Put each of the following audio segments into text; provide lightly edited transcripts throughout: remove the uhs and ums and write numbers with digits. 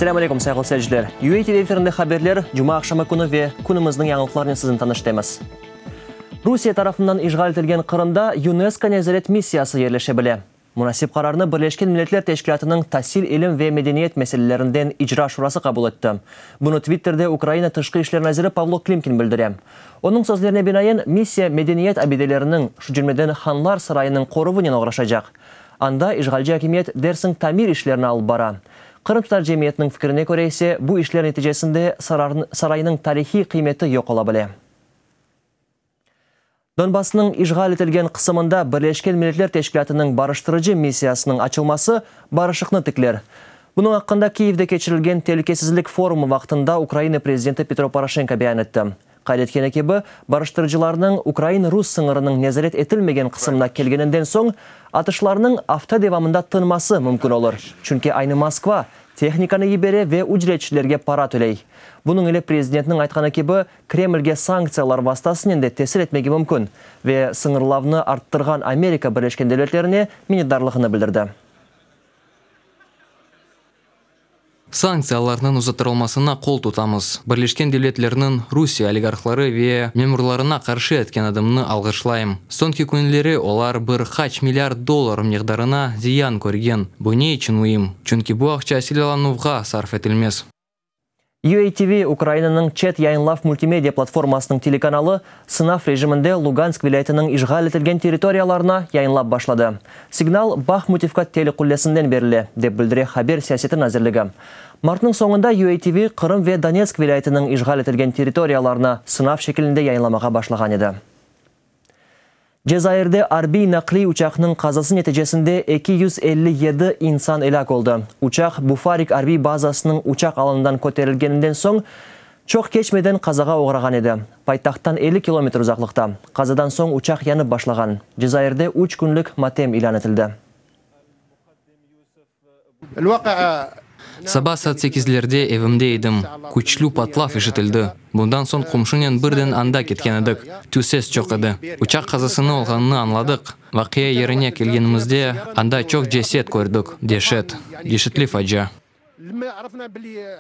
Selâm aleykum, sayğılı seyirciler! UA TV efirinde haberler, cuma aqşamı künü ve künümizniñ yañılıqlarınen sizni tanış etemiz. Rusiye tarafından işğal etilgen Qırımda UNESCO nezaret missiyası yerleşe bile. Munasip qararnı Birleşken Milletler Teşkilâtınıñ tasil, ilim ve medeniyet meselelerinden icra şurası qabul etti. Bunı Twitterde Ukraina Tışqı işler naziri Pavlo Klimkin bildire. Onıñ sözlerine binaen, missiya medeniyet abideleriniñ, şu cümleden Hanlar sarayınıñ qoruvınen oğraşacaq. Anda işğalci akimiyet dersiñ tamir işlerini alıp bara. Qırımtatar cemiyetiniñ fikrine köre ise, bu işler neticesinde saraynıñ tarihiy qıymeti yoq ola bile. Donbassnıñ işğal etilgen qısımında Birleşken Milletler Teşkilâtınıñ barıştırıcı missiyasınıñ açılması barışıqnı tikler. Bunıñ aqqında Kiyevde keçirilgen Telükesizlik forumı vaqtında Ukraina prezidenti Petro Poroşenko beyan etti. Qayd etkeni kibi, barıştırıcılarnıñ ukrain-rus sıñırınıñ nezaret etilmegen qısımına kelgeninden soñ atışlarnıñ afta devamında tınması mümkün olur, çünki aynı Moskva tehnikanı yibere ve ücretçilerge para töley. Bunıñ ile prezidentniñ aytqanı kibi, Kremlge sanktsiyalar vastasınen de tesir etmege mümkün ve sıñırlavnı arttırğan Amerika Birleşken Devletlerine minnetdarlığını bildirdi. Sanktsiyalarnıñ uzattırılmasına qol tutamız. Birleşken Devletlerniñ Rusiye oligarhları ve memurlarına qarşı etken adımını alğışlayım. Soñki künleri olar bir qaç milliard dollar miqdarına ziyan körgen. Bu ne içün müim? Çünki bu aqça silâlanuvğa sarf etilmez. UATV, Ukrainanıñ çet yayınlav multimedia platformasınıñ telekanalı, sınav rejiminde Lugansk vilâyetiniñ işğal etilgen territoriyalarına yayınlap başladı. Signal Bahmutivka telequllesinden berile, dep bildire Haber siyaseti nazirligi. Martnıñ soñunda UATV Qırım ve Donetsk vilâyetiniñ işğal etilgen territoriyalarına sınav şekilinde yayınlamağa başlağan edi. Cezairde arbiy naqliy uçaqnıñ qazası neticesinde 257 insan elâk oldı. Uçaq Bufarik arbiy bazasınıñ uçaq alanından köterilgeninden soñ çoq keçmeden qazağa oğrağan edi. Paytahttan 50 kilometr uzaqlıqta. Qazadan soñ uçaq yanıp başlağan. Cezairde üç künlik matem ilân etildi. Saba saat sekizlerde evimde edim. Küçlü patlav işitildi. Bundan soñ qomşunen birden anda ketken edik. Tüses çoq edi. Uçaq qazasını olğanını añladıq. Vaqia yerine kelgenimizde, anda çoq ceset kördik. Deşet. Deşetli facia.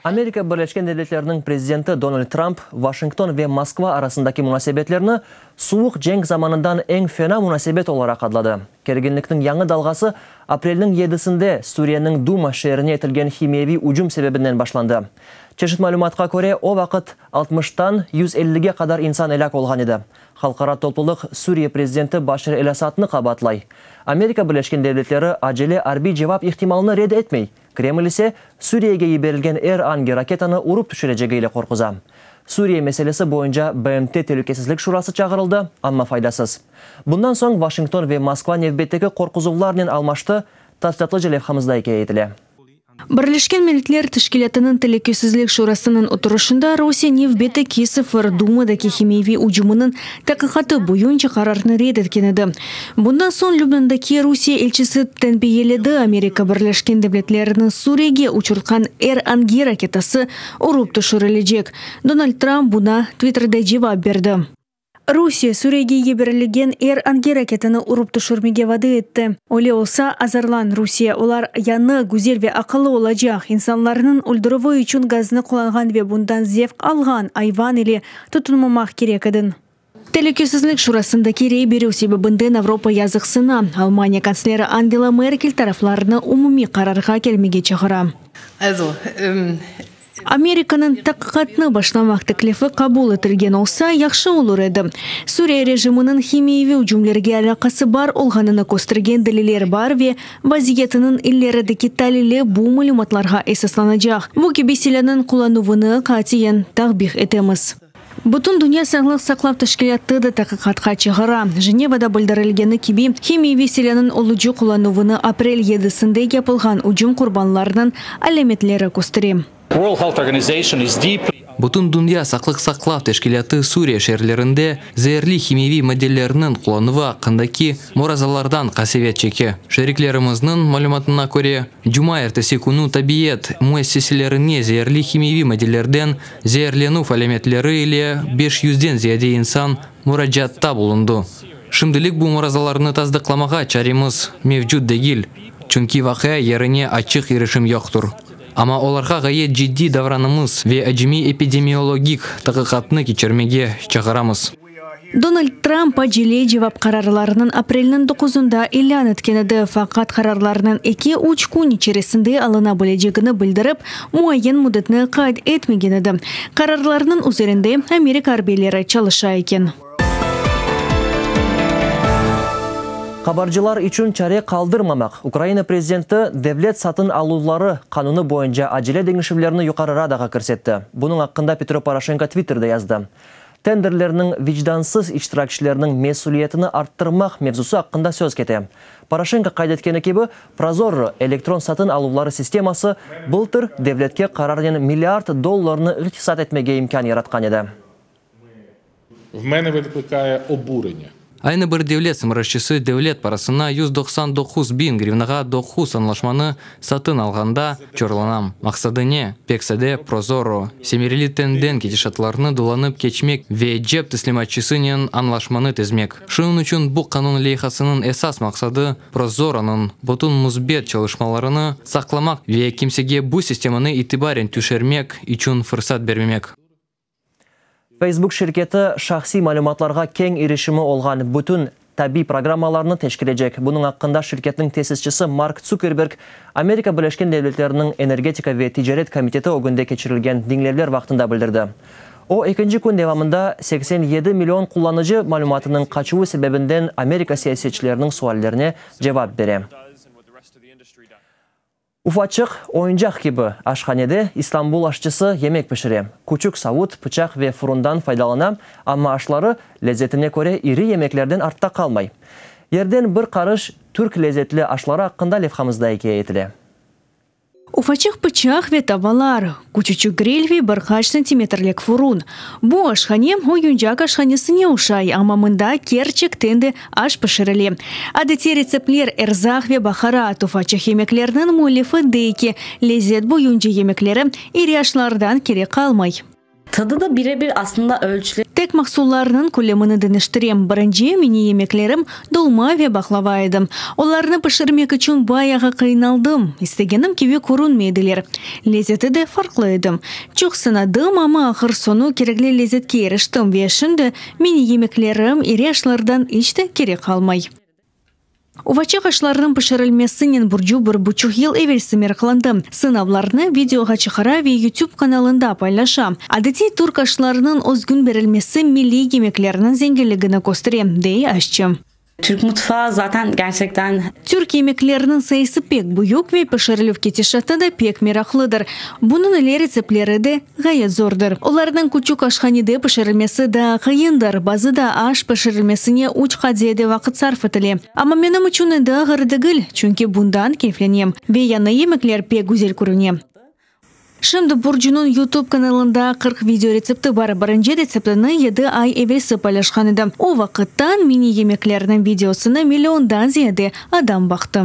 Amerika Birleşken Devletleriniñ prezidenti Donald Trump Washington ve Moskva arasındaki munasebetlerni suvuq cenk zamanından eñ fena munasebet olaraq adladı. Kerginlikniñ yañı dalğası aprelniñ yedisinde Suriyeniñ Duma şeerine etilgen himiyeviy ücüm sebebinden başlandı. Çeşit malümatqa köre, o vaqıt altmıştan 150-ge qadar insan elâk olğan edi. Halqara toplulıq Suriye prezidenti Başar el-Asadnı qabaatlay. Amerika Birleşken Devletleri acele arbiy cevap ihtimalını red etmey, Kreml ise Suriyege yiberilgen er angi raketanı urıp tüşürecegi ile qorquza. Suriye meselesi boyunca BMT Telükesizlik Şurası çağırıldı, amma faydasız. Bundan soñ Washington ve Moskva nevbetteki qorquzuvlarnen almaştı, tafsilâtlıca levhamızda ikâye etile. Birleşken Milletler Teşkilâtınıñ Telükesizlik Şurasınıñ oturışında Rusiye nevbetteki sefer Dumadaki himiyeviy ücüminiñ taqiqatı boyunca qararnı red etken edi. Bundan soñ Lübnandaki Rusiye elçisi tenbiyeledi, Amerika Birleşken Devletleriniñ Suriyege uçurtqan er angi raketası urıp tüşürilecek. Donald Trump buña Twitterde cevap berdi. Rusiye, Suriyege yiberilgen er angi raketini urıp tüşürmege vade etti. Öyle olsa, azırlan, Rusiye, olar yañı, güzel ve aqıllı olacaq, insanlarnıñ öldürüvi içün gaznı qullanğan ve bundan zevq alğan ayvan ile tutunmamaq kerek ediñ. Telükesizlik Şurasındaki rey berüv sebebinden Avropa yazıqsına, Almaniya kantsleri Angela Merkel taraflarnı umumiy qararğa kelmege çağıra. Amerikanıñ taqiqatnı başlamaq teklifi qabul etilgen olsa, yahşı olur edi. Suriye rejiminiñ himiyeviy ücümlerge alâqası bar olğanını köstergen deliller bar ve vaziyetiniñ ilerideki talili bu malümatlarğa esaslanacaq. Bu kibi silânıñ qullanuvını qatiyen takbih etemiz. Bütün Dünya sağlıq saqlav teşkilâtı da taqiqatqa çağıra. Jenevada bildirilgeni kibi, himiyeviy silânıñ olucı qullanuvını aprel yedisinde yapılğan ücüm qurbanlarınıñ alâmetleri köstere. Bütün Dünya saqlıq saqlav teşkilâtı Suriye şeerlerinde zeerli himiyeviy maddelerniñ qullanuvı aqqındaki murazalardan qasevet çeke. Şeriklerimizniñ malümatına köre, cumaertesi künü tabiyet müessiselerine zeerli himiyeviy maddelerden Zeerlenüv alâmetleri ile beş yüzden ziyade insan muracaatta bulundı. Şimdilik bu murazalarnı tasdıqlamağa çaremiz mevcut degil, çünki vaqia yerine açıq irişim yoqtır. Amma olarğa ğayet ciddiy davranamız ve acemiy epidemiologik taqiqatnı keçirmege çağıramız. Donald Trump acele cevap qararlarınıñ aprelniñ doquzında ilân etken edi, faqat qararlarnıñ eki-üç kün içerisinde alına bilecegini bildirip, muayyen müddetni qayd etmegen edi. Qararlarnıñ üzerinde Amerika arbiyleri çalışa eken. Qabarcılar içün çare qaldırmamaq, Ukraina prezidenti devlet satın aluvları qanunı boyunca acele deñişüvlerni Yuqarı Radağa kirsetti. Bunıñ aqqında Petro Poroşenko Twitterde yazdı. Tenderlerniñ vicdansız iştirakçileriniñ mesüliyetini arttırmaq mevzusı aqqında söz kete. Poroşenko qayd etkeni kibi, ProZorro elektron satın aluvları sisteması bıltır devletke qararnen milliard dollarnı iqtisat etmege imkân yaratqan edi. V mene vıklıkaye oburennâ. Aynı bir devlet sımarışçısı devlet parasına 199 biñ grivnağa doquz añlaşmanı satın alğanda, çorlanam. Maqsadı ne? Pek sade, ProZorro, semereli tenden ketişatlarnı dolanıp keçmek ve cep teslimatçısınen añlaşmanı tizmek. Şunıñ içün bu qanun leyhasınıñ esas maqsadı, ProZorronıñ bütün müsbet çalışmalarını saqlamaq ve kimsege bu sistemanı itibaren tüşermek içün fırsat bermemek. Facebook şirketi şahsiy malümatlarğa keñ irişimi olğan bütün tabiy programmalarnı teşkerecek. Bunıñ aqqında şirketniñ tesisçisi Mark Tsukerberg Amerika Birleşken Devletleriniñ Energetika ve ticaret komiteti ögünde keçirilgen diñlevler vaqtında bildirdi. O, ekinci kün devamında 87 million qullanıcı malümatınıñ qaçuvı sebebinden Amerika siyasetçileriniñ suallerine cevap bere. Ufaçıq, oyuncaq kibi aşhanede İstanbul aşçısı yemek pişire. Küçük savut, pıçaq ve furundan faydalana, amma aşları lezetine köre iri yemeklerden artta qalmay. Yerden bir qarış türk lezetli aşları aqqında levhamızda ikâye etile. Ufaçıq pıçaq ve tavalar, küçüçik gril ve bir qaç santimetrlik furun. Bu aşhane oyuncaq aşhanesine oşay, amma mında kerçekten de aş pişirile. Adetiy retseptler, erzaq ve baharat, ufaçıq yemeklerniñ müellifi dey ki, lezet boyunca yemekleri iri aşlardan keri qalmay. Tadı da bire-bir aslında ölçüleri. Tek mahsullarnıñ kölemini deñiştirem. Birinci mini yemeklerim dolma ve baqlava edi. Olarnı pişirmek içün bayağı qıynaldım, istegenim kibi körünmey ediler. Lezeti de farqlı edi. Çoq sınadım, amma ahır-soñu kerekli lezetke iriştim ve şimdi mini yemeklerim iri aşlardan iç te keri qalmay. Ufaçıq aşlarnıñ pişirilmesinen Burcu bir buçuq yıl evelsi meraqlandı. Sınavlarnı videoğa çıqara ve YouTube kanalında paylaşa. Adetiy türk aşlarınıñ özgün berilmesi milliy yemeklerniñ zenginligini köstere, dey aşçı. Türk mutfağı zaten gerçekten. Türk yemekleriniñ sayısı pek büyük ve pişirilüv ketişatı da pek meraqlıdır. Bunıñ ile retseptleri de ğayet zordır. Olarnıñ küçük aşhanede pişirilmesi daa qıyındır, bazıda aş pişirilmesine üç qat ziyade vaqıt sarf etile. Amma menim içün endi ağır degil, çünki bundan keyflenem ve yañı yemekler pek güzel körüne. Şimdi Burcunıñ YouTube kanalında 40 video retsepti bar. Birinci retseptini yedi ay evelsi paylaşqan edi. O vaqıttan mini yemeklerniñ videosını milliondan ziyade adam baqtı.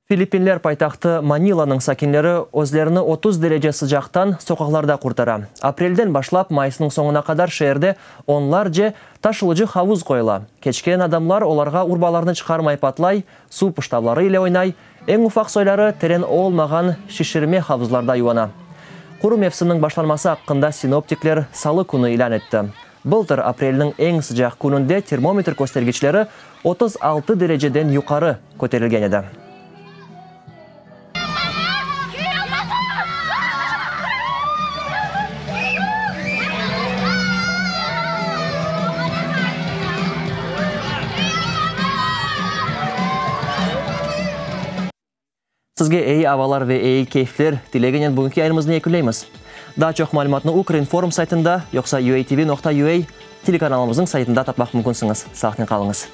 Filippinler paytahtı Manilanıñ sakinleri özlerini 30 derece sıcaqtan soqaqlarda qurtara. Aprelden başlap mayısnıñ soñuna qadar şeerde onlarce taşılıcı havuz qoyula. Keçken adamlar olarğa urbalarını çıqarmay patlay, suv pıştavları ile oynay, eñ ufaq soyları teren olmağan şişirme havuzlarda yuvana. Quru mevsimniñ başlanması aqqında sinoptikler salı künü ilân etti. Bıltır aprelniñ eñ sıcaq kününde termometr köstergiçleri 36 dereceden yuqarı köterilgen edi. Sizge eyi avalar ve eyi keyfler tileginen bugünki yayınımıznı yekünleymiz. Daa çoq malümatnı Ukrinform saytında yoqsa uatv nokta ua telekanalımıznıñ saytında tapmaq mümkünsiñiz. Sağlıqnen qalıñız.